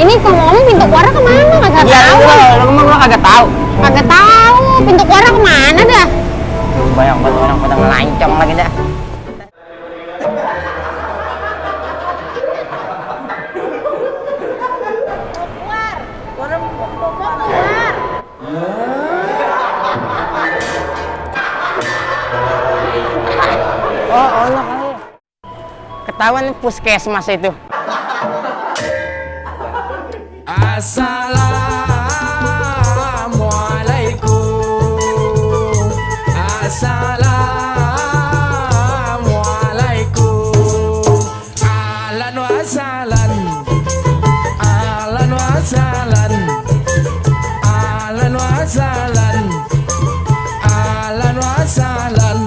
Ini ngomong pintu keluar kemana? Kagak Iya, tahu. lu ngomong lu kagak tahu. Kagak tahu. Pintu keluar kemana dah? Banyak banget orang pada ngelancong lagi dah. Keluar. Orang keluar. Oh, Allah kali. Ketahuan puskesmas itu. Assalamualaikum. Assalamualaikum. Ahlan wa sahlan. Ahlan wa sahlan. Ahlan wa sahlan. Ahlan wa sahlan.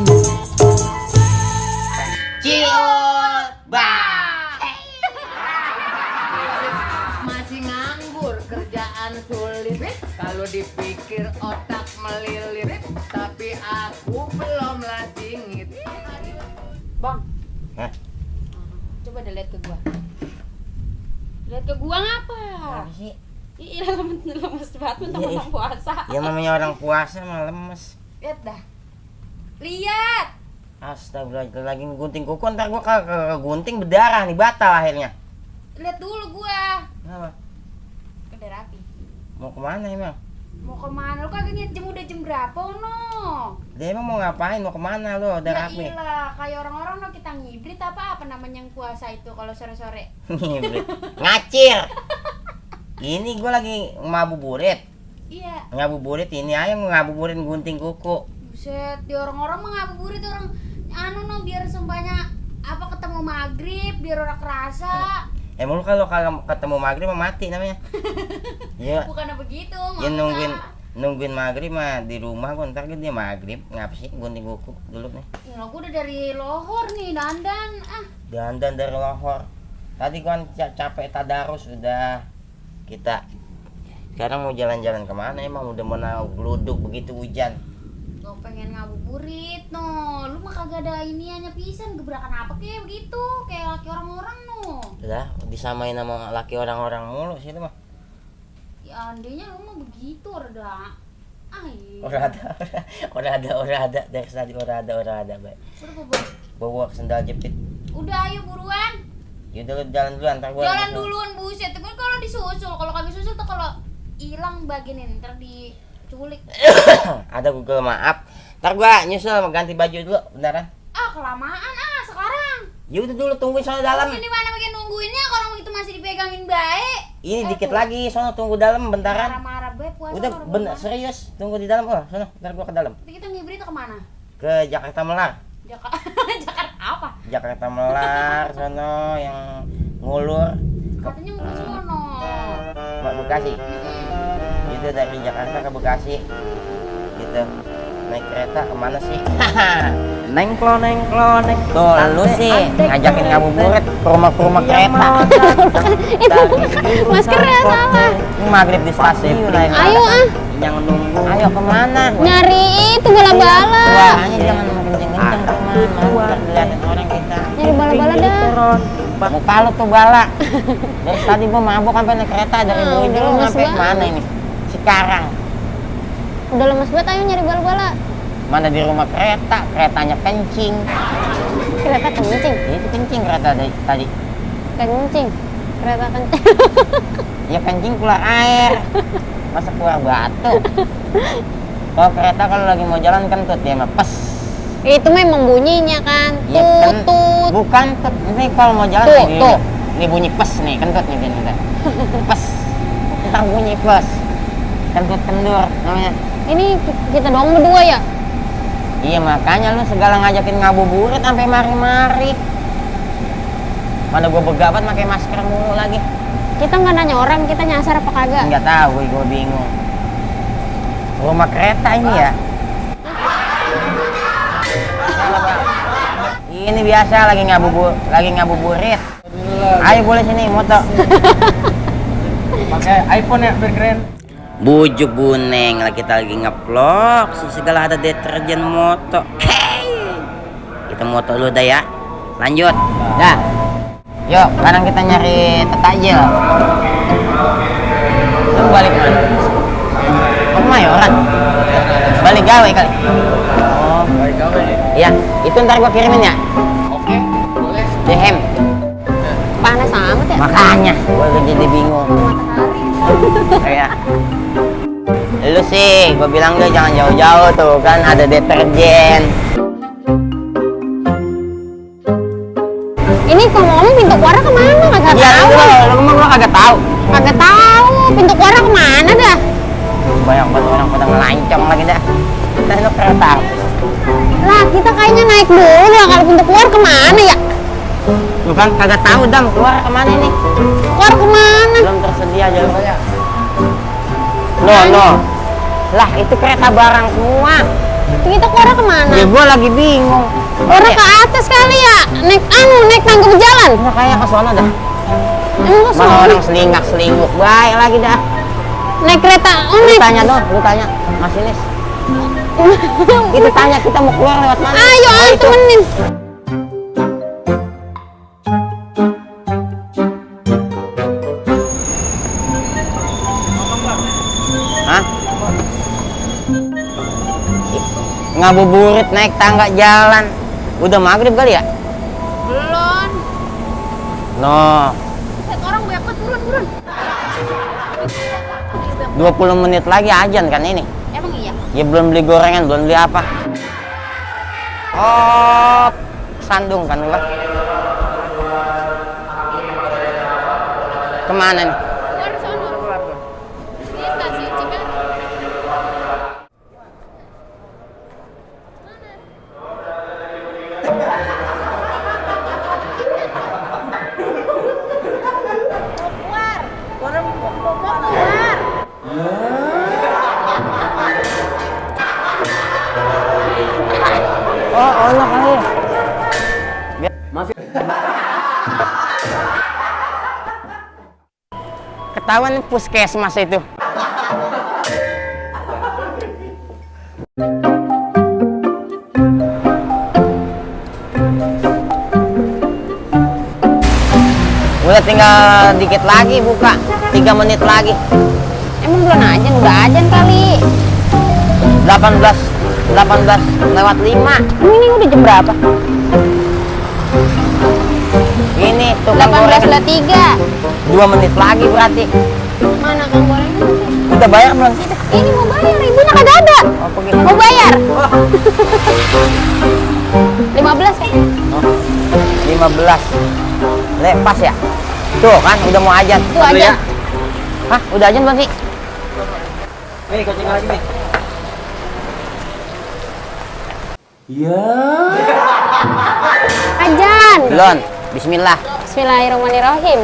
Masih nganggur, kerjaan sulit. Kalau dipikir otak melilit, tapi aku belum lasingit. Bang, Hah? coba deh lihat ke gua. Lihat ke gua ngapa? Apa sih? Iya, lemes banget mentang-mentang puasa. Ya namanya orang puasa mah lemes. Lihat dah. Lihat. Astagfirullah, lagi gunting kuku, ntar gua kagak gunting berdarah nih, batal akhirnya. Lihat dulu gua. Kenapa? Udah rapi. Mau kemana emang? Mau kemana? Lu kagak lihat jam udah jam berapa, no? Dia emang mau ngapain? Mau kemana lo? Udah Ya rapi. iyalah, kayak orang-orang no kita ngibrit apa namanya yang puasa itu kalau sore-sore. Ngacir. Ini gua lagi ngabuburit. Iya. Ngabuburit ini aja ngabuburit gunting kuku. Buset, di orang-orang mah ngabuburit orang no biar sembahnya apa ketemu maghrib biar orang kerasa. Emang lu kalau ketemu maghrib mah mati namanya. Iya. Bukannya begitu, Ya maksudnya. nungguin maghrib mah di rumah gua, ntar dia maghrib ngapa sih gunting kuku dulu nih. Ya aku udah dari lohor nih dandan. Dandan dari lohor. Tadi gua capek tadarus udah kita. Sekarang mau jalan-jalan kemana emang udah mau geluduk begitu hujan. Gue pengen ngabuburit no. Lu mah kagak ada iniannya pisan gebrakan apa kayak begitu kayak laki orang-orang no. Udah disamain sama laki orang-orang mulu sih itu mah. Ya andainya lu mah begitu rada. Iya. Orang ada dari tadi orang ada baik. Udah bobo. Bawa sendal jepit. Udah ayo buruan. Yaudah lu jalan dulu antar gua. Jalan duluan buset. Tapi kalau disusul, kalau kagak susul tuh kalau hilang bagian ini ntar diculik. Ada Google maaf. Ntar gua nyusul ganti baju dulu beneran. Kelamaan sekarang. Ya udah dulu tungguin sono dalam. Ini mana bagian nungguinnya kalau itu masih dipegangin baik. Ini dikit lagi sono tunggu dalam bentaran. Marah-marah baik puasa. Udah bener serius tunggu di dalam. Oh sono ntar gua ke dalam. Tapi kita ngibrit kemana? Ke Jakarta Melar. Jakarta apa? Jakarta Melar sono yang ngulur Katanya mau ke sono. Bekasi. Itu dari Jakarta ke Bekasi. Gitu. Naik kereta kemana sih? Nengklo. Tuh lu sih ngajakin ngabuburit ke rumah kereta. Itu maskernya salah. Ini maghrib di stasiun. Ayo Yang nunggu. Ayo kemana? nyari itu bala-bala. Suaranya jangan kenceng-kenceng kemana? Liatin orang kita. Nyari bala-bala dah. Muka lu tuh bala. Dari tadi gua mabuk sampai naik kereta dari Boy dulu lemes sampai banget. mana ini? Sekarang. Udah lemes banget, ayo nyari bala-bala. Mana di rumah keretanya kencing. Kereta kencing. Itu kencing kereta tadi. Kencing. Kereta kencing. Ya kencing keluar air. Masa keluar batu. Kalau kereta kalau lagi mau jalan kentut dia mah pes. Itu memang bunyinya kan. Ya, Tutut. Bukan tut. Ini kalau mau jalan Tuh, kayak tuh. gini. Ini bunyi pes nih kentut nih gini. Pes. Ntar bunyi pes. Kentut kendur namanya. Ini kita doang berdua ya? Iya makanya lu segala ngajakin ngabuburit sampai mari-mari. Mana gua begabat pakai masker mulu lagi. Kita nggak nanya orang, kita nyasar apa kagak? Enggak tahu, gua bingung. Rumah kereta ini ya. Ini biasa lagi ngabuburit. Ayo boleh sini moto. Pakai iPhone ya biar keren. Bujuk buneng lah kita lagi ngeplok si segala ada deterjen moto. Hey. Kita moto dulu dah ya. Lanjut. Dah. Yuk, sekarang kita nyari tetajil. balik mana? Oh, Mayoran. Balik gawe kali. Oh, Balik gawe. iya. Itu ntar gua kirimin ya. Oke, boleh. DM. Panas amat ya. Makanya gua jadi bingung. Iya. Lu sih, gua bilang deh jangan jauh-jauh tuh kan ada deterjen. Ini ngomong pintu keluar kemana? Kagak Iya, tahu. lu ngomong lu kagak tahu. Kagak tahu. Pintu keluar kemana dah? Banyak banget orang pada ngelancong lagi dah. Kita itu kereta api. Lah kita kayaknya naik dulu lah. Kalau pintu keluar kemana ya? Lu kan kagak tahu dam keluar kemana nih? Keluar kemana? Belum tersedia jalurnya. No. Lah itu kereta barang semua. Kita keluar kemana? Ya gua lagi bingung. Orang ke atas kali ya? Naik tangga berjalan. Nah, kayak ke sono dah. Emang ke Mana sono? orang selingak-selinguk baik lagi dah. Naik kereta. Oh, Lu naik. tanya dong, lu tanya. Masinis. Itu tanya kita mau keluar lewat mana? Ayo, Oh, itu. temenin. Hah? Ngabuburit naik tangga jalan. Udah maghrib kali ya? Belum. No. Set orang banyak banget, turun. 20 menit lagi ajan kan ini. Emang iya? Ya belum beli gorengan, belum beli apa. Oh, sandung kan gua. Kemana nih? Keluar sono. Di stasiun Cikarang. Oh, ono kali. Ketahuan puskesmas itu. Udah tinggal dikit lagi buka, 3 menit lagi. Emang belum ajan, udah ajan kali. 18 lewat 5. Ini udah jam berapa? Ini tukang goreng 18.03. 2 menit lagi berarti. Mana kang gorengnya? Udah bayar belum sih? Ini mau bayar, ibunya kagak ada. Oh, begitu. Mau bayar? Oh, 15 kan? oh, 15. Lepas ya? Tuh kan udah mau ajan. Itu aja. Hah, udah ajan belum sih? Nih, kucing lagi nih. Ajan. Belum. Bismillah. Bismillahirrahmanirrahim.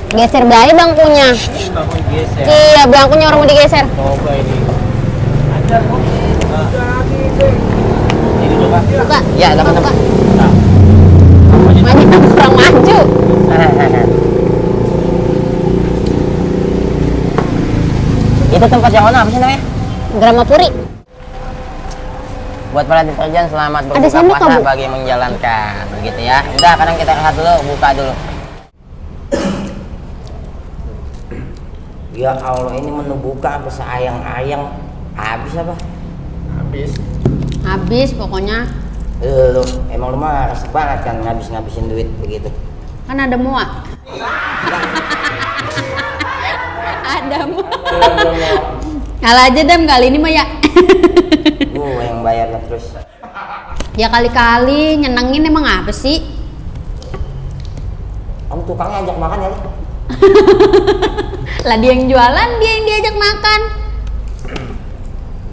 Geser bayi bangkunya. Kamu geser. Iya, bangkunya orang mau digeser. Coba ini. Ajar kok. Ini coba. Buka. Ya, teman-teman. Nah. Maju, kurang maju. Itu tempat yang mana? Apa sih namanya? Gramapuri. Buat para deterjen selamat Ada berbuka sendok, puasa Bu? bagi yang menjalankan, begitu ya. Udah, kadang kita rehat dulu, buka dulu. Ya Allah, ini menu buka apa seayang-ayang. Habis apa? Habis. Habis pokoknya. Lu, emang lu mah resep banget kan ngabis-ngabisin duit begitu. Kan ada muak. Ada muak. Kalah aja Dam kali ini mah ya. Gua yang bayar lah terus. Ya kali-kali nyenengin emang apa sih? Kamu tukangnya ajak makan ya? Li? Lah dia yang jualan, dia yang diajak makan.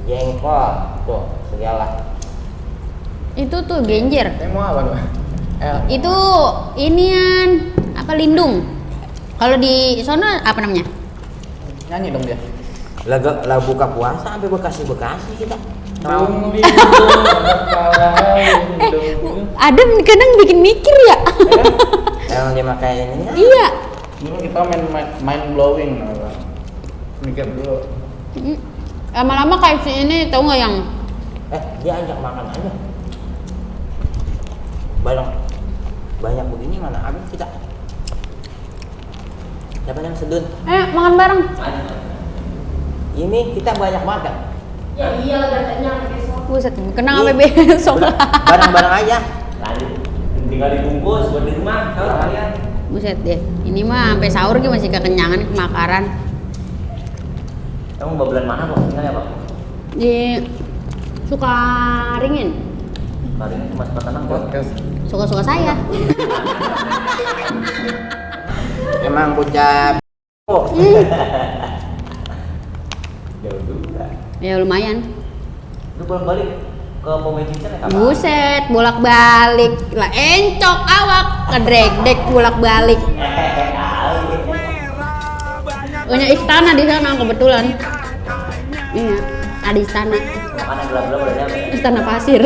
Jengkol, tuh segala. Itu tuh genjer. Mau apa tuh? Itu inian apa lindung. Kalau di sono apa namanya? Nyanyi dong dia. Lah buka puasa sampai Bekasi kita. Lindung, Adam kadang bikin mikir ya. Emang dia pakai ini ya? Iya. Dulu kita main blowing. Mikir dulu. Lama-lama kayak si ini tahu nggak yang Dia ajak makan aja. Banyak begini mana habis kita. Siapa yang sedun? Makan bareng. Ini kita banyak makan. Ya iyalah gak kenyang besok. Buset, kenang apa besok? Bareng-bareng aja. Tinggal dibungkus buat di rumah kalau kalian. Buset deh. Ini mah sampai sahur ki masih kekenyangan kemakaran. Emang babelan mana kok tinggal ya Pak? Di Sukaringin. Hari ini cuma sempat tenang kok. Suka-suka saya. Emang bocah. Jauh juga. Ya lumayan. Lu bolak-balik ke pom bensin ya kapan? Buset, bolak-balik. Lah encok awak, kedrek-dek bolak-balik. Punya istana di sana kebetulan. Iya, ada istana. Mana gelap-gelap udah nyampe. Istana pasir.